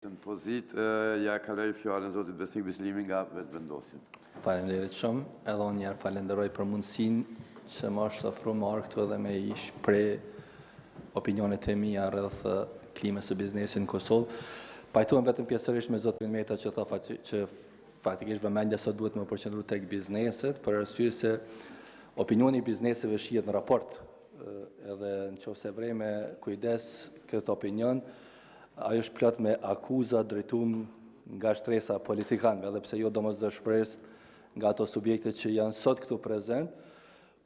Në pozitë, ja kaloj fjalën zotit Besnik Bislimi nga Vetëvendosje. Faleminderit shumë. Edhe unë njëherë falenderoj për mundësinë që më është ofruar me ardhë këtu edhe me i shpreh opinionet e mia rreth klimës së biznesit në Kosovë. Pajtohem vetëm pjesërisht me zotin Meta që tha që faktikisht vëmendja sot duhet me u përqendru tek bizneset, për arsye se opinioni i bizneseve shihet në raport, edhe në qoftë se vrejmë me kujdes këtë opinion, ai është plot me akuza drejtum nga shtresa politikanëve, edhe pse jo domosdoshmërisht nga ato subjekte që janë sot këtu prezent,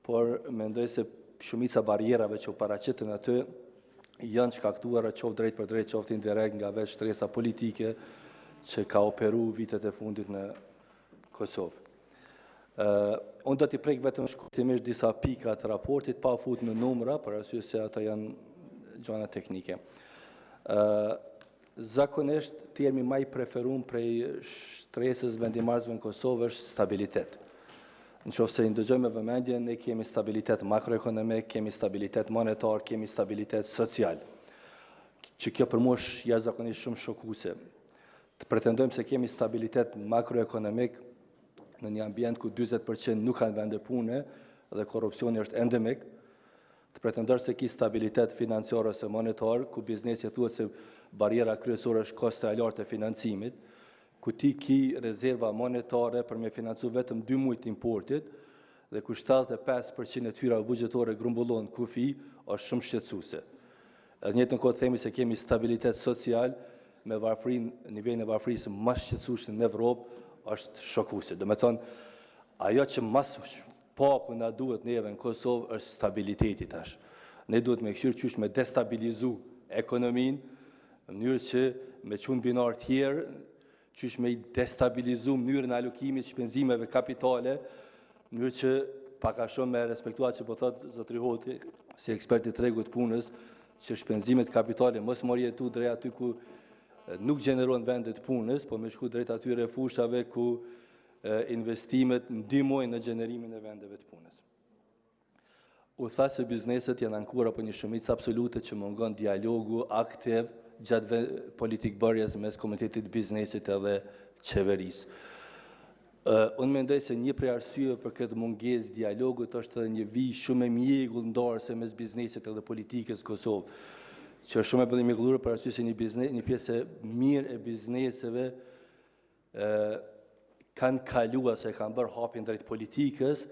por mendoj se shumica barrierave që u paraqitën aty janë shkaktuara qoftë drejt për drejt, qoftë indirekt nga vetë shtresa politike që ka operu vitet e fundit në Kosovë. Uh, unë do t'i prek vetëm shkurtimisht disa pika të raportit pa u fut në numra, për arsye se ato janë gjana teknike. Uh, zakonisht termi më i preferuar prej shtresës vendimmarrësve në Kosovë është stabilitet. Në qoftë se i ndëgjojmë me vëmendje, ne kemi stabilitet makroekonomik, kemi stabilitet monetar, kemi stabilitet social. Që kjo për mua është jashtëzakonisht shumë shokuese. Të pretendojmë se kemi stabilitet makroekonomik në një ambient ku 40% nuk kanë vende pune dhe korrupsioni është endemik, të pretendosh se ki stabilitet financiar ose monetar, ku biznesi thuhet se barriera kryesore është kostoja e lartë e financimit, ku ti ki rezerva monetare për me financu vetëm 2 muaj të importit dhe ku 75% e t'hyrave buxhetore grumbullohen në kufi, është shumë shqetësuese. Edhe në njëjtën kohë themi se kemi stabilitet social me varfërinë, nivelin e varfërisë më shqetësuese në Evropë, është shokuese. Do me thonë, ajo që mas paku na duhet neve në Kosovë është stabiliteti tash. Ne duhet me kqyrë qysh me destabilizu ekonominë, në mënyrë që me çu në binar tjerë, qysh me i destabilizu mënyrën e alokimit shpenzimeve kapitale, në mënyrë që pak a shumë me respektua që po thot zotri Hoti, si ekspert i tregut punës, që shpenzimet kapitale mos më orientu drejt aty ku nuk gjenerohen vende të punës, po me shku drejt atyre fushave ku investimet ndihmojnë në gjenerimin e vendeve të punës. U tha se bizneset janë ankuar apo një shumicë absolute që mungon dialogu aktiv gjatë politikbërjes mes komunitetit biznesit edhe qeverisë. Unë mendoj se një prej arsyeve për këtë mungesë dialogut është edhe një vijë shumë e mjegull ndarëse mes biznesit edhe politikës në Kosovë, që është shumë e mjegulluar për arsye se një biznes, një pjesë e mirë e bizneseve ë kanë kaluar ose kanë bërë hapin drejt politikës,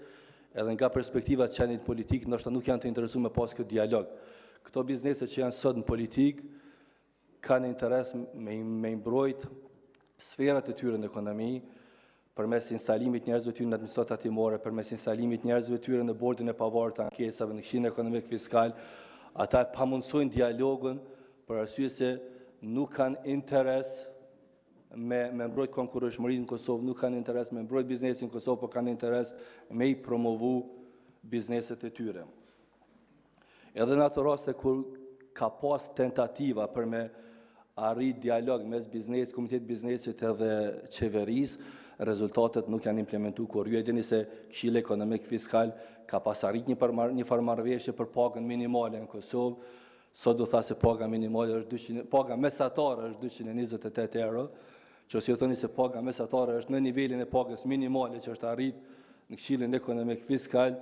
edhe nga perspektiva e qenit politik, ndoshta nuk janë të interesuar me pas këtë dialog. Këto biznese që janë sot në politikë kanë interes me me mbrojt sferat e tyre në ekonomi, përmes instalimit njerëzve të tyre në administratë tatimore, përmes instalimit njerëzve të tyre në bordin e pavarur të ankesave, në Këshillin Ekonomik Fiskal, ata e pamundësojnë dialogun për arsye se nuk kanë interes me me mbrojt konkurrueshmërinë në Kosovë, nuk kanë interes me mbrojt biznesin në Kosovë, por kanë interes me i promovu bizneset e tyre. Edhe në ato raste kur ka pas tentativa për me arrit dialog mes biznesit, komunitetit biznesit edhe qeverisë, rezultatet nuk janë implementu kur. Ju e dini se Këshilli Ekonomik Fiskal ka pas arrit një, për një farë marrëveshje për pagën minimale në Kosovë. Sot do tha se paga minimale është 200, paga mesatare është 228 euro, që si ju thoni se paga mesatare është në nivelin e pagës minimale që është arrit në Këshillin Ekonomik Fiskal,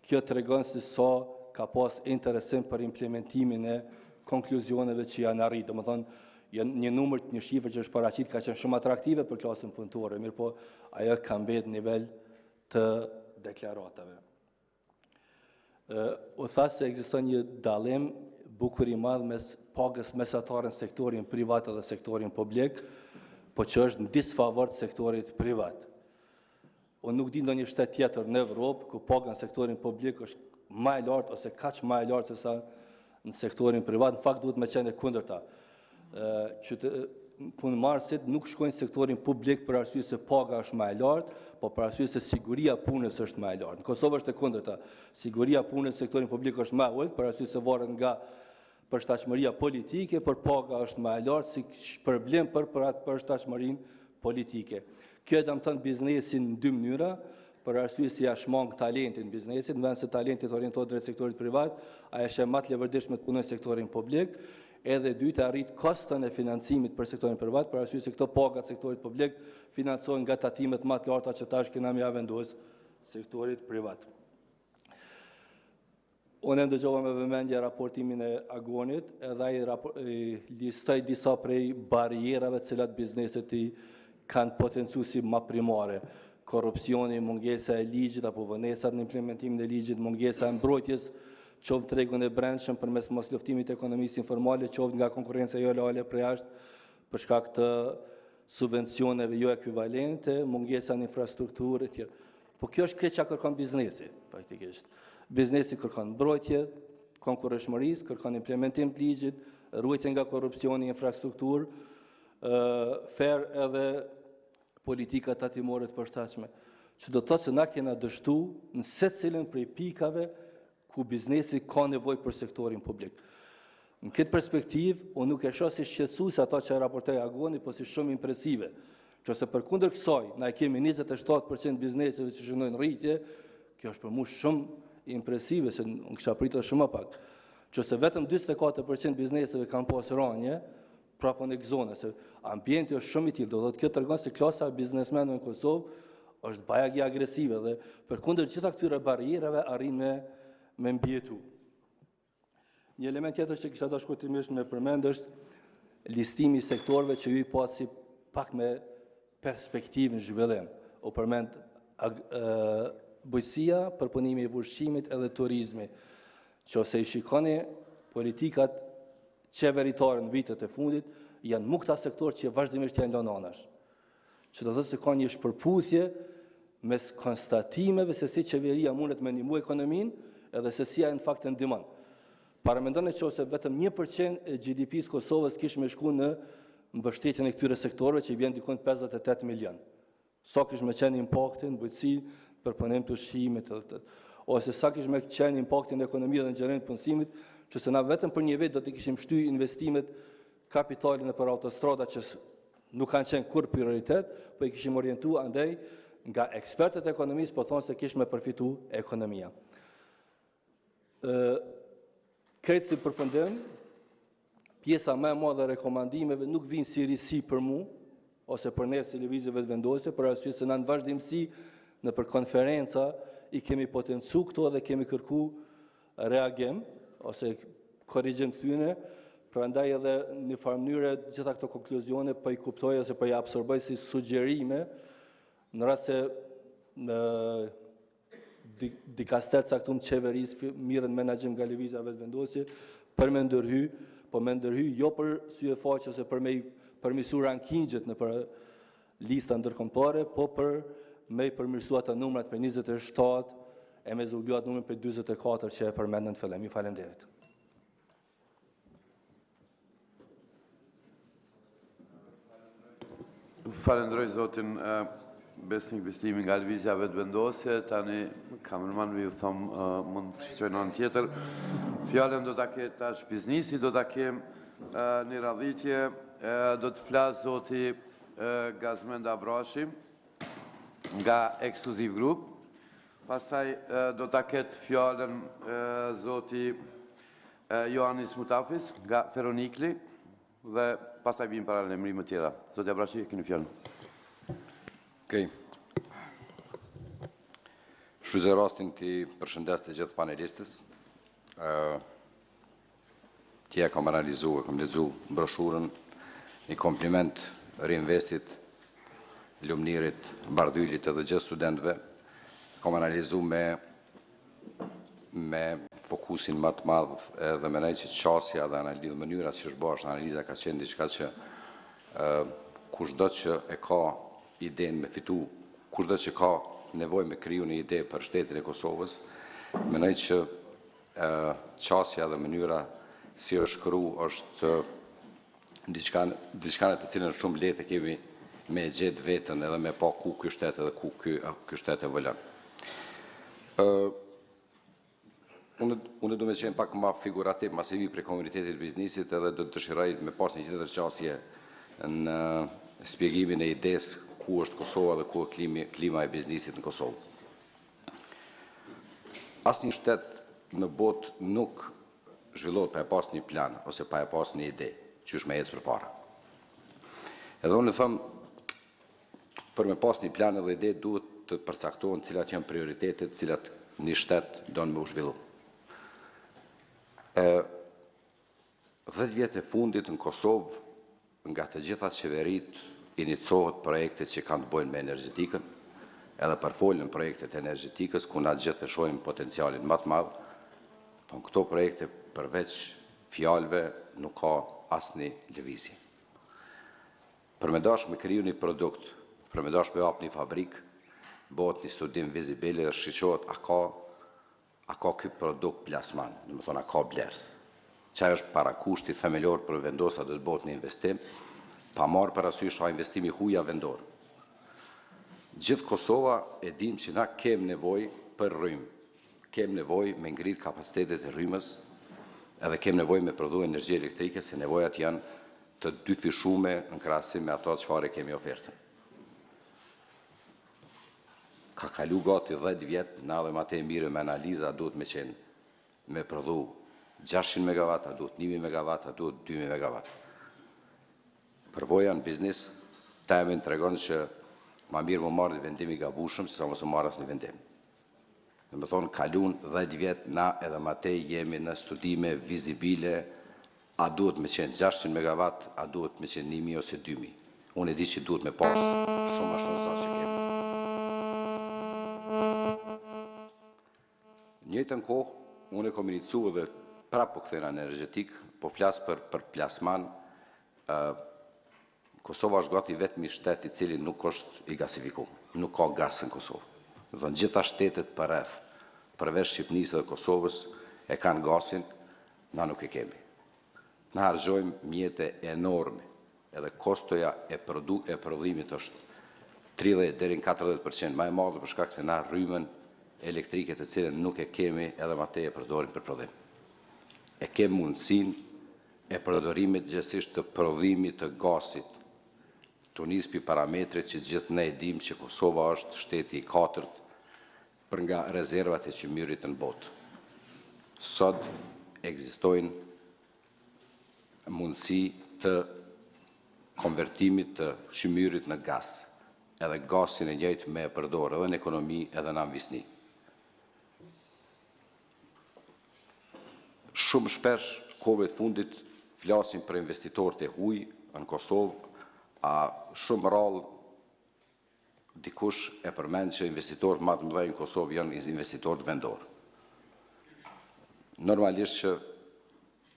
kjo tregon se sa ka pas interesim për implementimin e konkluzioneve që janë arrit. Do më thonë, janë një numër, një shifër që është paraqit ka qenë shumë atraktive për klasën punëtore, mirë po ajo ka mbet në nivel të deklaratave. U tha se ekziston një dallim bukur i madh mes pagës mesatare në sektorin privat dhe sektorin publik, po që është në disfavor të sektorit privat. Unë nuk di ndonjë shtet tjetër në Evropë ku paga në sektorin publik është më e lartë ose kaq më e lartë se sa në sektorin privat. Në fakt duhet me qenë e kundërta. Që të punëmarrësit nuk shkojnë në sektorin publik për arsye se paga është më e lartë, po për arsye se siguria e punës është më e lartë. Në Kosovë është e kundërta. Siguria e punës në sektorin publik është më e ulët për arsye se varet nga përshtatshmëria politike, por paga është më e lartë si shpërblim për për atë përshtatshmërinë politike. Kjo e dëmton biznesin në dy mënyra, për arsye se ja shmang talentin biznesit, në vend se talenti të orientohet drejt sektorit privat, ai është më të leverdishme të punojë në sektorin publik. Edhe e dyta rrit koston e financimit për sektorin privat, për arsye se këto paga të sektorit publik financohen nga tatimet më të larta që tash kena me ja vendos sektorit privat. Unë e ndëgjova me vëmendje raportimin e Agonit, edhe ai listoi disa prej barrierave të cilat bizneset i kanë potencu si ma primare. Korrupsioni, mungesa e ligjit apo vonesat në implementimin e ligjit, mungesa e mbrojtjes qoftë në tregun e brendshëm përmes mosluftimit të ekonomisë informale, qoftë nga konkurrenca jo leale prej jashtë për shkak të subvencioneve jo ekuivalente, mungesa në infrastrukturë e tjerë. Po kjo është krejt çka kërkon biznesi, praktikisht. Biznesi kërkon mbrojtje, konkurrueshmërisë, kërkon implementim të ligjit, ruajtje nga korrupsioni, infrastrukturë, fer edhe politika tatimore të përshtatshme. Që do të thotë se na kena dështu në secilën prej pikave ku biznesi ka nevojë për sektorin publik. Në këtë perspektivë, unë nuk e shoh si shqetësuese ato që raportoi Agoni, po si shumë impresive. Qëse përkundër kësaj, na e kemi 27% bizneseve që shënojnë rritje, kjo është për mu shumë impresive, se unë kisha pritur shumë më pak. Qëse vetëm 44% bizneseve kanë pas ranje, prapë unë e gëzona, se ambienti është shumë i tillë, do të thotë kjo tregon se klasa e biznesmenëve në Kosovë është bajagi agresive dhe përkundër gjitha këtyre barrierave arrin me me mbijetu. Një element tjetër që kisha dashur shkurtimisht me përmend është listimi i sektorëve që ju i patë si pak me perspektivë në zhvillim. U përmend bujqësia, përpunimi i ushqimit edhe turizmi. Qose i shikoni politikat qeveritare në vitet e fundit, janë mu këta sektorë që vazhdimisht janë lënë anash. Që do të thotë se ka një shpërputhje mes konstatimeve se si qeveria mundet me ndihmu ekonominë edhe se si ajo në fakt e ndihmon. Paramendoni që ose vetëm 1% e GDP-së Kosovës kish me shku në mbështetjen e këtyre sektorëve që i bjen dikun 58 milion. Sa kish me qenë impakti në bujqësi, përpunim të ushqimit edhe të ose sa kish me qenë impakti në ekonomi dhe në gjenerim të punësimit, që se na vetëm për një vit do të kishim shty investimet kapitale në për autostrada që nuk kanë qenë kur prioritet, po i kishim orientu andej nga ekspertët e ekonomisë po thonë se kish me përfitu ekonomia. Ë krejt si përfundim, pjesa më e madhe e rekomandimeve nuk vijnë si risi për mu, ose për ne si lëvizje vetëvendosje, për arsye se na në vazhdimësi në për konferenca i kemi potencu këto dhe kemi kërku reagim ose korrigjim të tyre, prandaj edhe në farë mënyre gjitha këto konkluzione po i kuptoj ose po i absorboj si sugjerime në rast se në dikaster caktuar të qeverisë mirën menaxhim nga lëvizja vetëvendosje për me ndërhy, po me ndërhy jo për sy e faqe ose për me i përmirësu rankingjet në për lista ndërkombëtare, po për me i përmirësu ata numrat për 27 e me zvogëlu atë numrin për 44 që e përmendën në fillim. Ju faleminderit. Falenderoj zotin Besnik Bislimi nga Lëvizja Vetëvendosje, tani kamermanëve ju thom mund të shqyqojnë anën tjetër. Fjalën do ta ketë tash biznesi, do ta kem një radhitje, do të flasë zoti Gazmend Abrashi nga Exclusive Group, pastaj do ta ketë fjalën zoti Ioannis Mutafis nga Feronikli dhe pastaj vijnë paralajmërime të tjera. Zoti Abrashi, keni fjalën. Okej. Shfrytëzoj rastin t'i përshëndes të gjithë panelistës. Ë Tje kam analizu, e kam lexu broshurën, një kompliment Riinvestit, Lumnirit, Bardhylit edhe gjithë studentëve. Kam analizu me me fokusin më të madh edhe mendoj që qasja dhe analiza mënyra si është bërë analiza ka qenë diçka që ë kushdo që e ka idenë me fitu, kushdo që ka nevojë me kriju një ide për shtetin e Kosovës, mendoj që ë qasja dhe mënyra si është shkru është diçka diçka në të cilën shumë lehtë e kemi me e gjetë veten edhe me pa ku ky shtet edhe ku ky ky shtet evolon. Ë Unë, unë du me qenë pak ma figurativ, masi vi prej komunitetit biznisit edhe do të dëshiroj me pas një tjetër qasje në spjegimin e idesë ku është Kosova dhe ku është klimi, klima e biznisit në Kosovë. Asnjë shtet në botë nuk zhvillohet pa e pas një plan ose pa e pas një ide, qysh me ecë përpara. Edhe unë them, për me pas një plan edhe ide, duhet të përcaktohen cilat janë prioritetet, cilat një shtet don me u zhvillu. E, 10 vjet e fundit në Kosovë, nga të gjitha qeverit, inicohet projekte që kanë të bojnë me energjetikën, edhe përfolën projektet e energjetikës, ku na gjithë e shohim potencialin më të madh, po në këto projekte përveç fjalëve nuk ka asnjë lëvizje. Për me dash me kriju një produkt, për me dash me hap një fabrikë, bëhet një studim vizibile dhe shiqohet a ka a ka ky produkt plasman, do të thonë a ka blerës. Qaj është parakushti themelor për vendosa do të bëhet një investim, pa marrë parasysh a investimi huja vendor. Gjithë Kosova e dim që na kem nevojë për rrymë. Kem nevojë me ngrit kapacitetet e rrymës, edhe kem nevojë me prodhu energji elektrike, se nevojat janë të dyfishume në krahasim me ato çfarë kemi ofertën. Ka kalu gati 10 vjet, na dhe ma te mire me analiza duhet me qenë me prodhu 600 MW, a duhet 1000 MW, a duhet 2000 MW. Përvoja në biznis temin tregon që ma mirë më marrë një vendim i gabushëm, se sa mos më marrë asnjë vendim. Dhe më thonë, kalun 10 vjet, na edhe ma tej jemi në studime vizibile, a duhet me qenë 600 MW, a duhet me qenë 1000 ose 2000. Unë e di që duhet me pas shumë më shumë sa që kemi. Njëjtën kohë, unë e kom inicu edhe prapë po kthena në energjetik, po flas për, për plasman, Kosova është gati vetmi shtet i cili nuk është i gasifiku, nuk ka gas në Kosovë. Do të thonë gjitha shtetet përreth, përveç Shqipërisë dhe Kosovës, e kanë gasin, na nuk e kemi. Na harxhojmë mjete enorme, edhe kostoja e, produ, e prodhimit është 30 deri në 40% më e madhe për shkak se na rrymën elektrike të cilën nuk e kemi edhe ma tej e përdorim për prodhim. E kemi mundësinë e përdorimit gjithsesi të prodhimit të gasit, të nis pi parametrit që gjithë ne e dim që Kosova është shteti i katërt për nga rezervat e qymyrit në botë. Sot ekzistojnë mundësi të konvertimit të qymyrit në gas, edhe gasin e njëjtë me e përdor edhe në ekonomi edhe në amvisni. Shumë shpesh kohëve të fundit flasim për investitorët e huaj në Kosovë, a shumë rrallë dikush e përmend që investitorët më të mëdhenj në Kosovë janë investitorët vendor. Normalisht që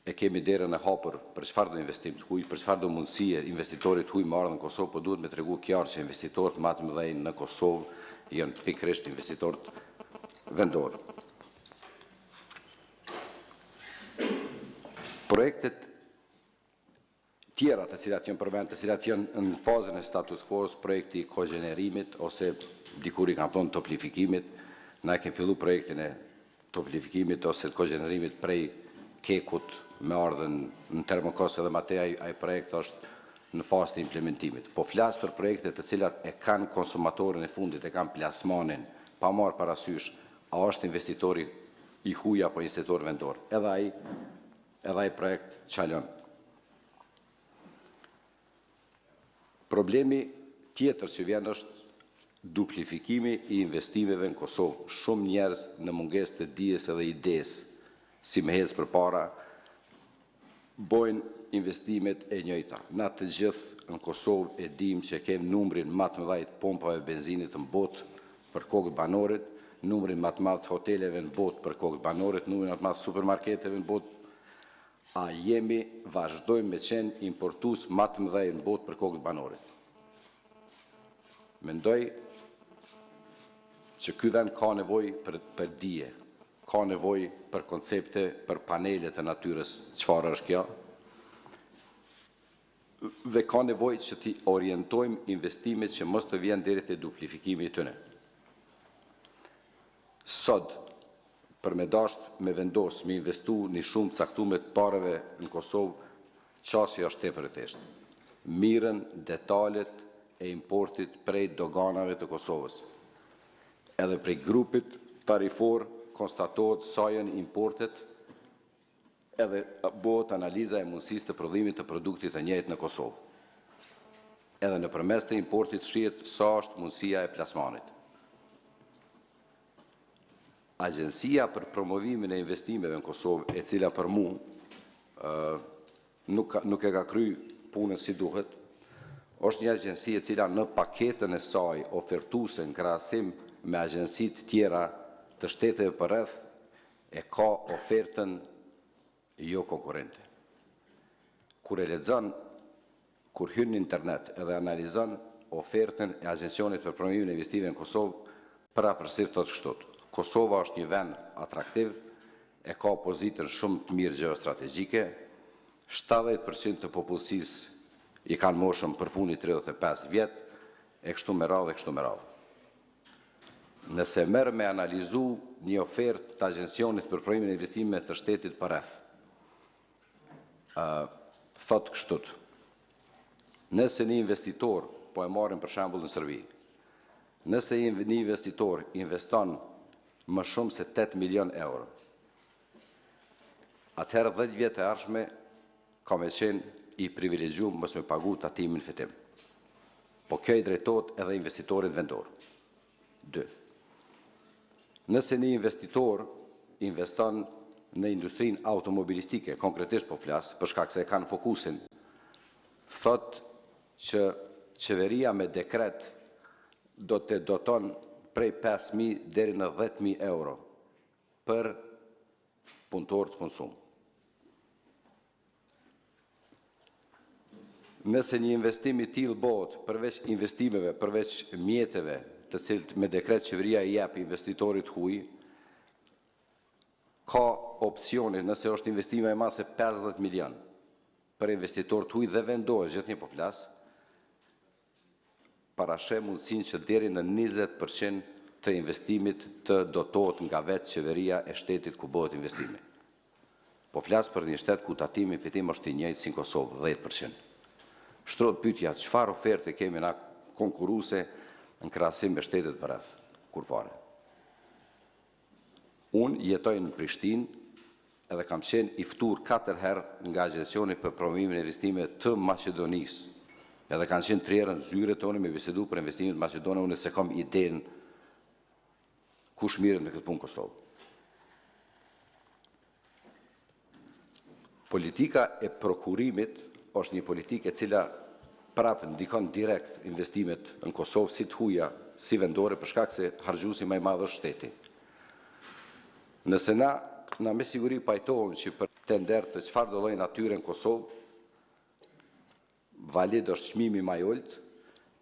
e kemi derën e hapur për çfarë do investim të huaj, për çfarë do mundësie investitorit huaj me ardhë në Kosovë, po duhet me tregu qartë që investitorët më të mëdhenj në Kosovë janë pikërisht investitorët vendor. Projektet tjera të cilat janë përmend, të cilat janë në fazën e status quo, projekti i kogenerimit ose dikur i kanë thonë toplifikimit, na e kemi fillu projektin e toplifikimit ose të kogenerimit prej kekut me ardhën në Termokos edhe ma tej ai, ai projekt është në fazë të implementimit. Po flas për projekte të cilat e kanë konsumatorin e fundit, e kanë plasmanin, pa marrë parasysh a është investitori i huaj apo investitor vendor. Edhe ai edhe ai projekt çalon. Problemi tjetër që vjen është duplifikimi i investimeve në Kosovë. Shumë njerëz në mungesë të dijes edhe idesë si me hec përpara, bojnë investimet e njëjta. Na të gjithë në Kosovë e dim që kem numrin më të mëdhaj të pompave benzinit në botë për kokë banorit, numrin më të madh të hoteleve në botë për kokë banorit, numrin më të madh të supermarketeve në botë, a jemi vazhdojmë me qenë importues më të mëdhenj në botë për kokë banorit. Mendoj që ky vend ka nevojë për, për dije, ka nevojë për koncepte, për panele të natyrës, çfarë është kjo, dhe ka nevojë që t'i orientojmë investimet që mos të vjen deri te duplifikimi i tyre. Sot, për me dasht me vendos, me investu një shumë të caktuar të pareve në Kosovë, qasja është tepër e thjeshtë. Mirën detalet e importit prej doganave të Kosovës. Edhe prej grupit tarifor konstatohet sa janë importet. Edhe bëhet analiza e mundësisë të prodhimit të produktit të njëjtë në Kosovë. Edhe nëpërmes të importit shihet sa është mundësia e plasmanit. Agjencia për promovimin e investimeve në Kosovë, e cila për mu nuk, nuk e ka kry punën si duhet, është një agjenci e cila në paketën e saj ofertuese në krahasim me agjencitë tjera të shteteve përreth e ka ofertën jo konkurrente. Kur e lexon, kur hyn në internet edhe analizon ofertën e Agjencionit për Promovimin e Investimeve në Kosovë, përafërsisht thotë kështu: Kosova është një vend atraktiv, e ka pozitën shumë të mirë gjeostrategjike, 70% të popullsisë i kanë moshën përfundi 35 vjet, e kështu me radhë e kështu me radhë. Nëse merr me analizu një ofertë të Agjencionit për Promovimin e Investimeve të shtetit përreth, thot kështu: Nëse një investitor, po e marrim për shembull në Serbi, nëse një investitor investon më shumë se 8 milion euro, atëherë 10 vjet e ardhshme ka me qenë i privilegjuar mos me pagu tatimin në fitim. Po kjo i drejtohet edhe investitorit vendor. 2. Nëse një investitor investon në industrinë automobilistike, konkretisht po flas, për shkak se e kanë fokusin, thot që qeveria me dekret do të doton prej 5.000 deri në 10.000 euro për punëtor të punësuar. Nëse një investim i tillë bëhet përveç investimeve, përveç mjeteve, të cilët me dekret qeveria i jep investitorit huaj, ka opsionin nëse është investime më se 50 milion për investitor të huaj dhe vendore, gjithnjë po flas, parasheh mundësinë që deri në 20% të investimit të dotohet nga vetë qeveria e shtetit ku bëhet investimi. Po flas për një shtet ku tatimi në fitim është i njëjtë si në Kosovë, 10%. Shtrohet pyetja, çfarë oferte kemi na konkurruese në krahasim me shtetet përreth? Kurrfare. Unë jetoj në Prishtinë edhe kam qenë i ftuar 4 herë nga Agjencioni për Promovimin e Investimeve të Maqedonisë. Edhe kanë qenë 3 herë në zyre tonë me bisedu për investimet në Maqedoni, unë se kam idenë kush mirret me këtë punë në Kosovë. Politika e prokurimit është një politikë e cila prapë ndikon direkt investimet në Kosovë, si të huaja, si vendore, për shkak se harxhuesi më i madh është shteti. Nëse na, na me siguri pajtohem që për tender të çfarë do lloj natyre në Kosovë, valid është çmimi më i ulët,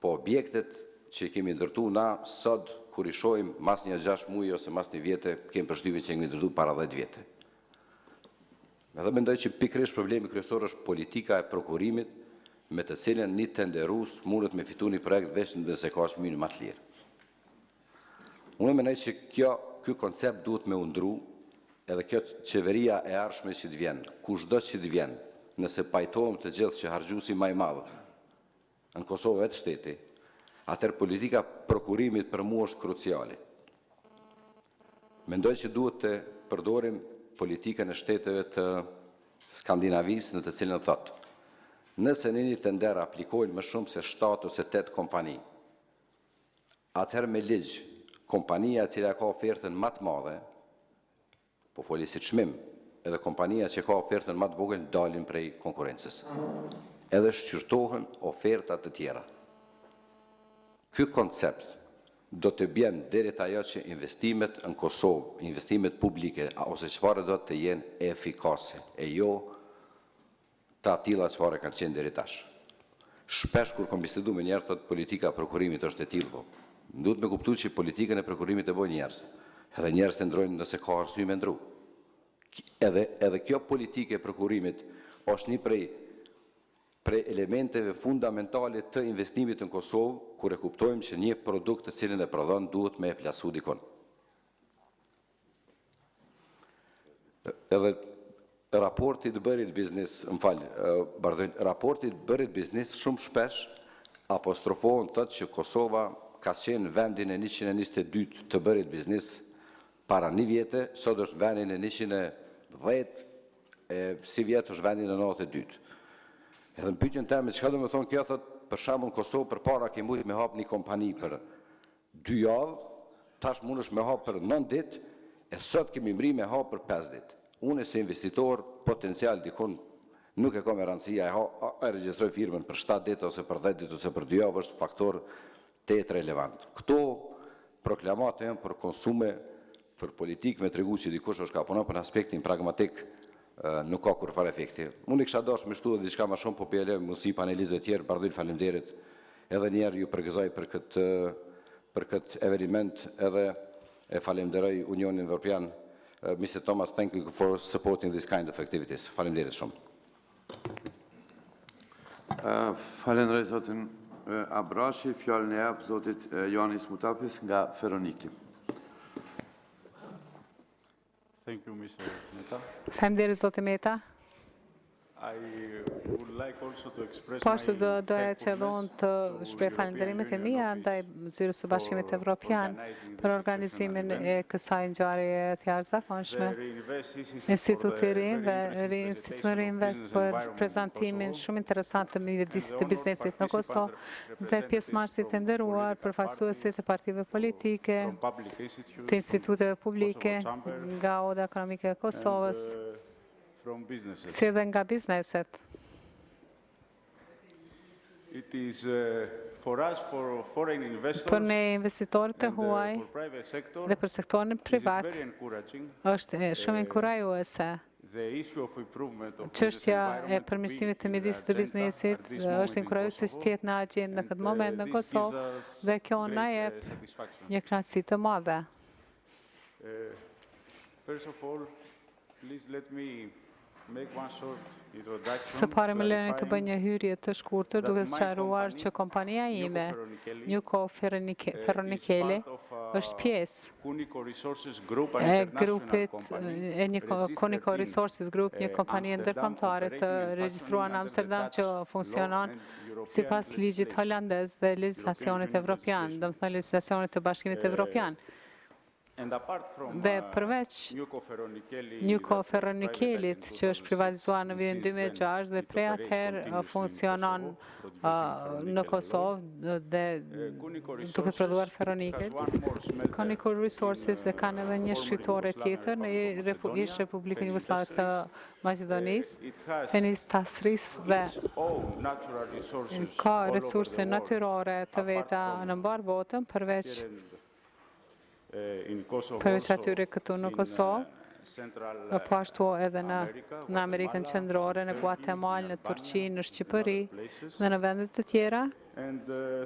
po objektet që i kemi ndërtu na sot kur i shohim mas një 6 muaj ose mas një vjete, kemi përshtypjen që kemi ndërtu para 10 vjete. Edhe mendoj që pikërisht problemi kryesor është politika e prokurimit me të cilën një tenderues mundet me fitu një projekt veç nëse ka çmimin më të lirë. Unë mendoj që kjo ky koncept duhet me u ndru edhe kjo qeveria e ardhshme që të vjen, kushdo që të vjen, nëse pajtohem të gjithë që harxhuesi më i madh në Kosovë vetë shteti, atëherë politika e prokurimit për mua është kruciale. Mendoj që duhet të përdorim politikën e shteteve të Skandinavisë në të cilën thotë, nëse në një tender aplikojnë më shumë se 7 ose 8 kompani, atëherë me ligj, kompania e cila ka ofertën më të madhe, po foli si çmim, edhe kompania që ka ofertën më të vogël dalin prej konkurrencës. Edhe shqyrtohen oferta të tjera. Ky koncept do të bjen deri te ajo që investimet në Kosovë, investimet publike ose çfarë do të jenë efikase, e jo të atilla çfarë kanë qenë deri tash. Shpesh kur kom bisedu me njerëz thot politika e prokurimit është e tillë, po. Duhet me kuptu që politikën e prokurimit e bojnë njerëz. Edhe njerëz e ndrojnë nëse ka arsye me ndru. Edhe edhe kjo politikë e prokurimit është një prej prej elementeve fundamentale të investimit në Kosovë, kur e kuptojmë që një produkt të cilin e prodhon duhet me e plasu dikun. Edhe raporti të bërit biznes, më fal, Bardhim, raporti të bërit biznes shumë shpesh apostrofohen thotë që Kosova ka qenë në vendin e 122 të bërit biznes para një vjete, sot është vendin e 110. E sivjet është vendi në 92. Edhe në pyetjen teme, çka do të thonë kjo thotë, për shembull në Kosovë përpara ke mujt me hap një kompani për dy javë, tash mundesh me hap për 9 ditë, e sot kemi mri me hap për 5 ditë. Unë si investitor potencial dikun nuk e kam me rëndësi, a e, ha, a e regjistroj firmën për 7 ditë ose për 10 ditë ose për 2 javë, është faktor tejet relevant. Këto proklamate janë për konsume, për politikë me tregu që dikush është ka punon për aspektin pragmatik, nuk ka kurrfarë efekti. Unë i kisha dashur me shtu edhe diçka më shumë, po po ja lë mundësi panelistëve tjerë. Bardhyl, faleminderit. Edhe një herë ju përgëzoj për këtë për këtë eveniment edhe e falenderoj Unionin Evropian. Mr. Thomas, thank you for supporting this kind of activities. Faleminderit shumë. Falenderoj zotin Abrashi, fjalën e jap zotit Janis Mutapis nga Feronikeli. Thank you, Mr. Meta. Faleminderit zoti Meta. I would like also to express Po ashtu do doja që edhe unë të shpreh falënderimet e mia ndaj Zyrës së Bashkimit Evropian për organizimin e kësaj ngjarjeje të jashtëzakonshme. Instituti Instituti Riinvest për prezantimin shumë interesant të mjedisit të biznesit në Kosovë dhe pjesëmarrësit e nderuar, përfaqësuesit e partive politike, të instituteve publike, nga Oda Ekonomike e Kosovës, si edhe nga bizneset. It is for us, for foreign investors, Për ne investitorët e and, huaj for private sector, dhe për sektorin it is privat very encouraging është shumë inkurajuese. the issue of improvement of business Çështja e environment to be përmirësimit të in the mjedisit të agenda biznesit at this moment është in inkurajuese që Kosovo, të jetë në agjendë në and, këtë moment në this Kosovë gives us dhe kjo na great, jep satisfaction. një kënaqësi të madhe. First of all, please let me make one short introduction. Së pari më lëni të bëj clarifying një hyrje të shkurtër that duke my sqaruar company, që kompania ime, Newco Ferronikeli, Newco is Ferronikeli, part of a është pjesë Cunico Resources Group, an e international grupit company e një registered Cunico in, Resources Group, një kompani Amsterdam, ndërkombëtare të operating and regjistruar functioning në under the Amsterdam Dutch që law funksionon and European sipas ligjit legislation. holandez dhe legjislacionit European evropian, legislation. do të thënë legjislacionit të Bashkimit Evropian. And apart from, Dhe përveç Newco Ferronikeli Newco that was Ferronikelit privatized in që është 2006, privatizuar në and vitin since then 2006 dhe it prej operates atëherë continuously in funksionon Kosovo, producing në ferronickel alloy. Kosovë dhe Cunico duke Resources prodhuar has ferronikel. one more smelter Cunico Resources in, e kanë edhe një former shkritore Yugoslavian tjetër në Republic of Macedonia, ish Republikën Feni Jugoslave të Industries. Maqedonisë, It has Feni Industries dhe its own natural resources ka all over resurse the world, natyrore të apart veta from në mbar botën përveç here in, in Kosovo përveç also atyre këtu në in, Kosovë, Central, po ashtu edhe në America, në Amerikën Guatemala, Qendrore, në Turkey, Guatemala, in në Albania, Turqi, në in other Shqipëri places. dhe në vende të tjera. And,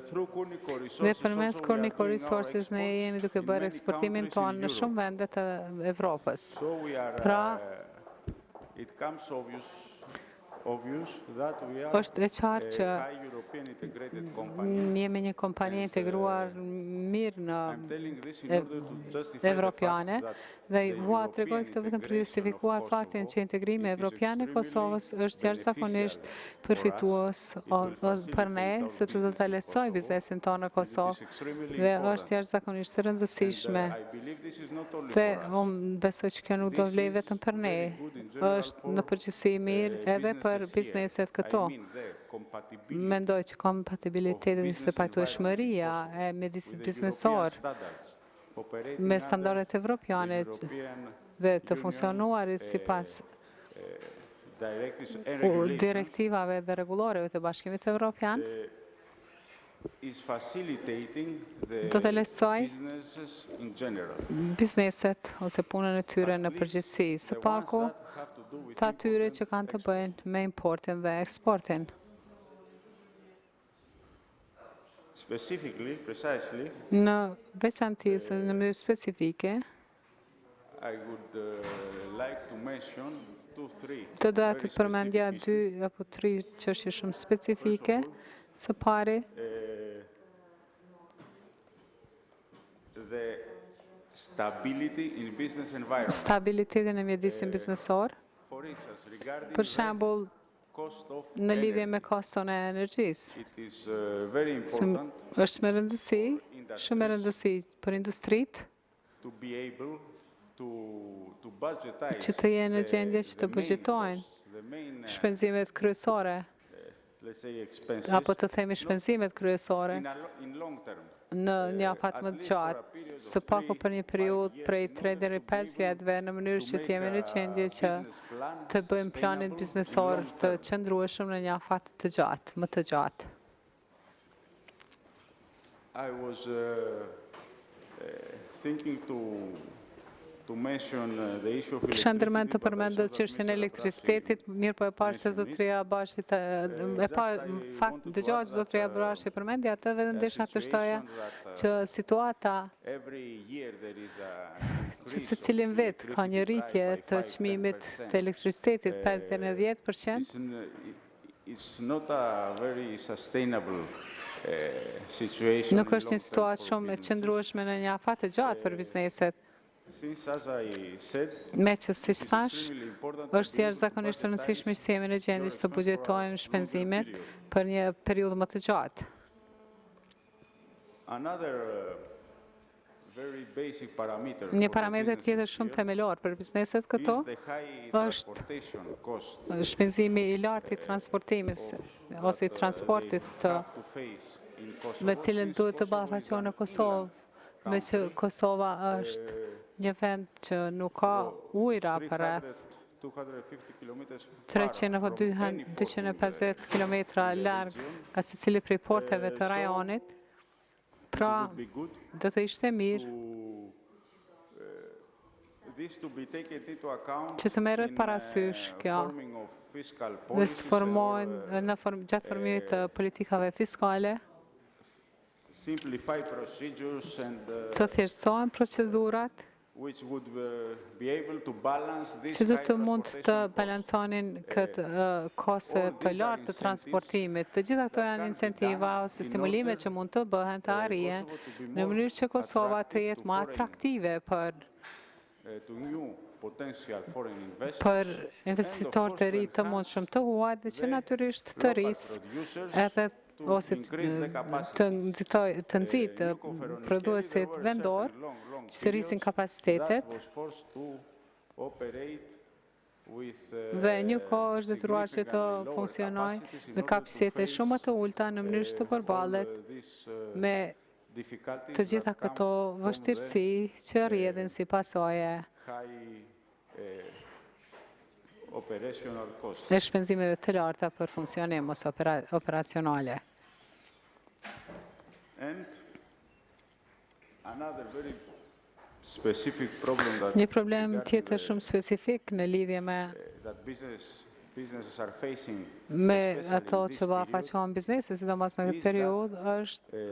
through Cunico Dhe Resources përmes also we are Cunico doing our Resources ne exports jemi duke in bërë many eksportimin countries in tonë në Europe. shumë vende të Evropës. So we are, Pra, it comes obvious, obvious that we are është e qartë a që high European integrated company. jemi një kompani And, integruar mirë në I'm telling this in order to justify the evropiane fact that dhe the ua tregoj European këtë vetëm për të integration of justifikuar faktin Kosovo, që integrimi it is evropian i extremely Kosovës është jashtëzakonisht beneficial for us. përfitues It will për ne, facilitate our sepse do business ta in lehtësojë Kosovo, biznesin tonë në and it is Kosovë extremely dhe important. është jashtëzakonisht e rëndësishme. And, I believe this is not only Se for us. unë besoj që kjo nuk do This vlej is vetëm për ne, very good in general është for, në përgjithësi mirë edhe për businesses here. bizneset I këto. mean the compatibility Mendoj që kompatibiliteti of dhe business environment in pajtueshmëria Kosovo e mjedisit with the biznesor European standards operating me under standardet the evropiane European dhe të Union, funksionuarit sipas directives and regulations direktivave dhe rregulloreve të Bashkimit Evropian, is facilitating the do të lehtësoj businesses in general. bizneset ose punën e tyre At në least përgjithësi, së the ones paku that have to do with të atyre import që and kanë të export. bëjnë me importin dhe eksportin. Specifically, precisely, Në veçanti ose në mënyrë specifike, I would like to mention two, three do doja very të përmendja specific issues. dy apo tri çështje shumë specifike. Së pari, The stability in business environment. stabilitetin e mjedisin biznesor. For instance, regarding Për the shembull, cost of në lidhje me energy, koston e energjisë. it is, very Se important është me rëndësi, shumë me rëndësi për industritë to be able. që të jenë në gjendje që të buxhetojnë shpenzimet kryesore, apo të themi shpenzimet kryesore në një afat më të gjatë, së paku për një periudhë prej 3 deri 5 vjetëve, në mënyrë që të jemi në gjendje që të bëjmë planin biznesor të qëndrueshëm në një afat të gjatë, më të gjatë. I was thinking to mention the issue of Kisha ndërmend të përmend çështjen e elektricitetit, mirë po e pash që zotëria Abrashi të, e pa, në fakt, dëgjova që zotëria Abrashi përmendi atë, vetëm desha të shtoja që situata që secilin vit ka një rritje të çmimit të elektricitetit 5 deri në 10%, It's not a very sustainable situation. Nuk është një situatë shumë e qëndrueshme në një afat të gjatë për bizneset. Meqë, siç thash, është jashtëzakonisht e rëndësishme që të jemi në gjendje që të buxhetojmë shpenzimet për një periudhë më të gjatë. Another very basic parameter Një parametër tjetër shumë themelor për bizneset këto është shpenzimi i lartë i transportimit ose i transportit të me cilën duhet të ballafaqohen në Kosovë, me që Kosova është një vend që nuk ka ujra përreth, 300 apo 250 km larg nga secili prej porteve të rajonit. Pra, do të ishte mirë që të merret parasysh kjo dhe të formojnë në form, gjatë formimit të politikave fiskale, simplify procedures and të thjeshtësohen procedurat which would be able to balance this që do të mund të balanconin këtë koste të lartë të transportimit. Të gjitha këto janë incentiva ose stimulime që mund të bëhen të arrihen në mënyrë që Kosova të jetë më atraktive për investitorë të ri të mundshëm të huaj dhe që natyrisht të rrisë edhe ose të nxitoj të nxitë prodhuesit vendor që të rrisin kapacitetet dhe një kohë është detyruar që të funksionoj me kapacitete shumë më të ulta në mënyrë që të përballet me të gjitha këto vështirësi që rrjedhin si pasojë e shpenzimeve të larta për funksionim ose operacionale. And another very specific problem that Një problem tjetër shumë specifik në lidhje me that businesses are facing me ato që ballafaqohen biznese, sidomos në këtë periudhë, është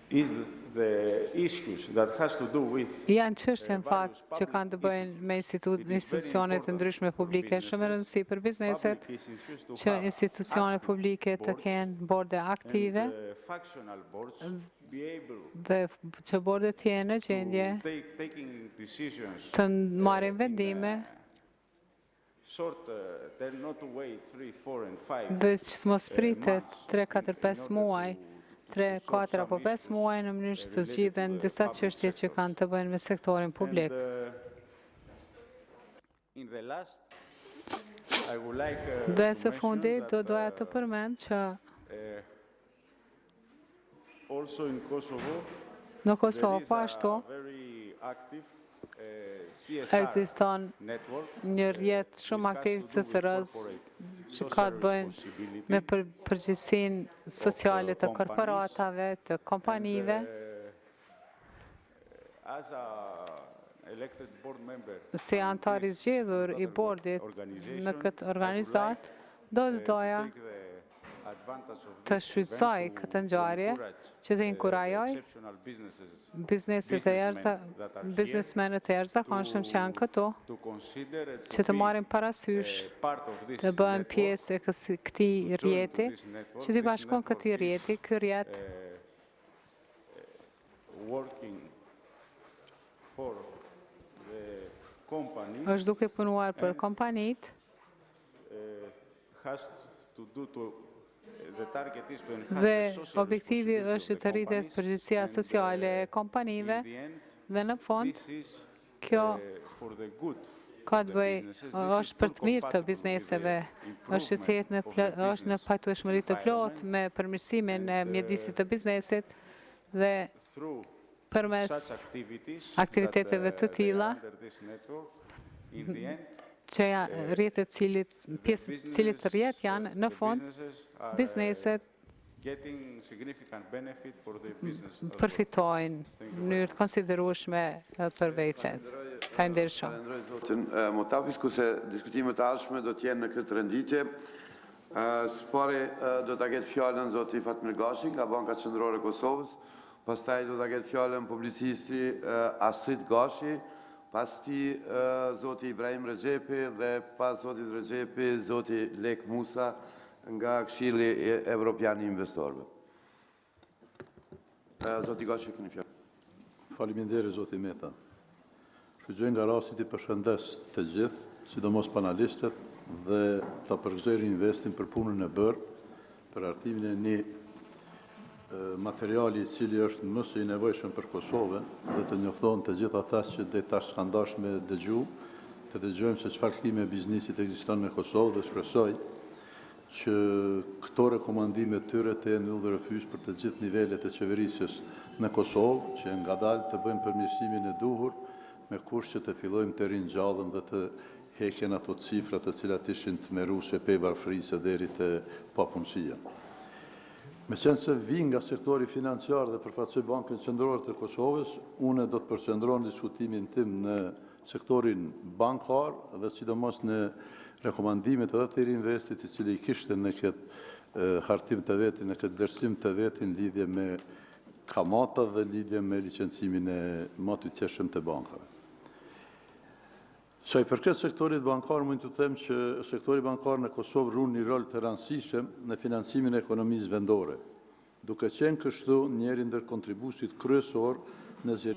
is the issues that has to do with Janë çështje në fakt që kanë të bëjnë me institucionet e ndryshme publike. Shumë e rëndësi për bizneset që institucionet publike të kenë borde aktive dhe që bordet të jenë në gjendje të marrin vendime dhe që të mos pritet 3, 4, 5 muaj, 3, 4 apo 5 muaj në mënyrë që të zgjidhen disa çështje që kanë të bëjnë me sektorin publik. In the last, I would like Dhe së fundi do doja të përmend që also in Kosovo, në Kosovë po ashtu ekziston një rrjet shumë aktiv CSR-s që ka të bëjnë me përgjegjësinë sociale të korporatave, të kompanive. As a elected board member Si antar i zgjedhur i bordit në këtë organizatë, do të doja të shfrytëzoj këtë ngjarje që të inkurajoj bizneset e jashtë, biznesmenët e jashtëzakonshëm që janë këtu, që të marrin parasysh të bëhen pjesë e këtij rrjeti, që t'i bashkon këtij rrjeti, ky rrjet working for the company është duke punuar për kompanitë has to do to. Dhe objektivi është që të rritet përgjegjësia sociale e kompanive dhe në fund kjo ka të bëjë, është për të mirë të bizneseve, është që të jetë në është në pajtueshmëri të plotë me përmirësimin e mjedisit të biznesit dhe përmes aktiviteteve të tilla që janë rrjetet cilit, pjesë të cilit rrjet janë në fund bizneset përfitojnë në mënyrë të konsiderueshme për vete. Faleminderit shumë. Falenderoj zotin Motafis, kurse diskutimet e ardhshme do të jenë në këtë renditje. Së pari do ta ketë fjalën zoti Fatmir Gashi nga Banka Qendrore e Kosovës, pastaj do ta ketë fjalën publicisti Astrit Gashi, pas tij zoti Ibrahim Rexhepi dhe pas zotit Rexhepi zoti Lek Musa nga Këshilli Evropian i Investorëve. Zoti Gashi, keni fjalën. Faleminderit, zoti Meta. Shfrytëzoj nga rasti të përshëndes të gjithë, sidomos panelistët dhe ta përgëzoj Riinvestin për punën e bërë, për hartimin e një materiali i cili është më se i nevojshëm për Kosovën dhe të njoftohen të gjithë ata që deri tash s'kan dashur me dëgju, të dëgjojmë se çfarë klime biznesit ekziston në Kosovë dhe shpresoj që këto rekomandime tyre të jenë udhërrëfyes për të gjithë nivelet e qeverisjes në Kosovë, që ngadalë të bëjmë përmirësimin e duhur me kusht që të fillojmë të ringjallëm dhe të heqen ato cifra të cilat ishin tmerruese prej varfërisë deri te papunësia. Meqenëse vi nga sektori financiar dhe përfaqësoj Bankën Qendrore të Kosovës, unë do të përqendrohem diskutimin tim në sektorin bankar dhe sidomos në rekomandimet edhe të Riinvestit, i cili kishte në këtë hartim të vetin, në këtë vlerësim të vetin lidhje me kamata dhe lidhje me licencimin e mëtutjeshëm të bankave. Sa i përket sektorit bankar, mund të them që sektori bankar në Kosovë luan një rol të rëndësishëm në financimin e ekonomisë vendore, duke qenë kështu njëri ndër kontribuesit kryesor në zgjerimin.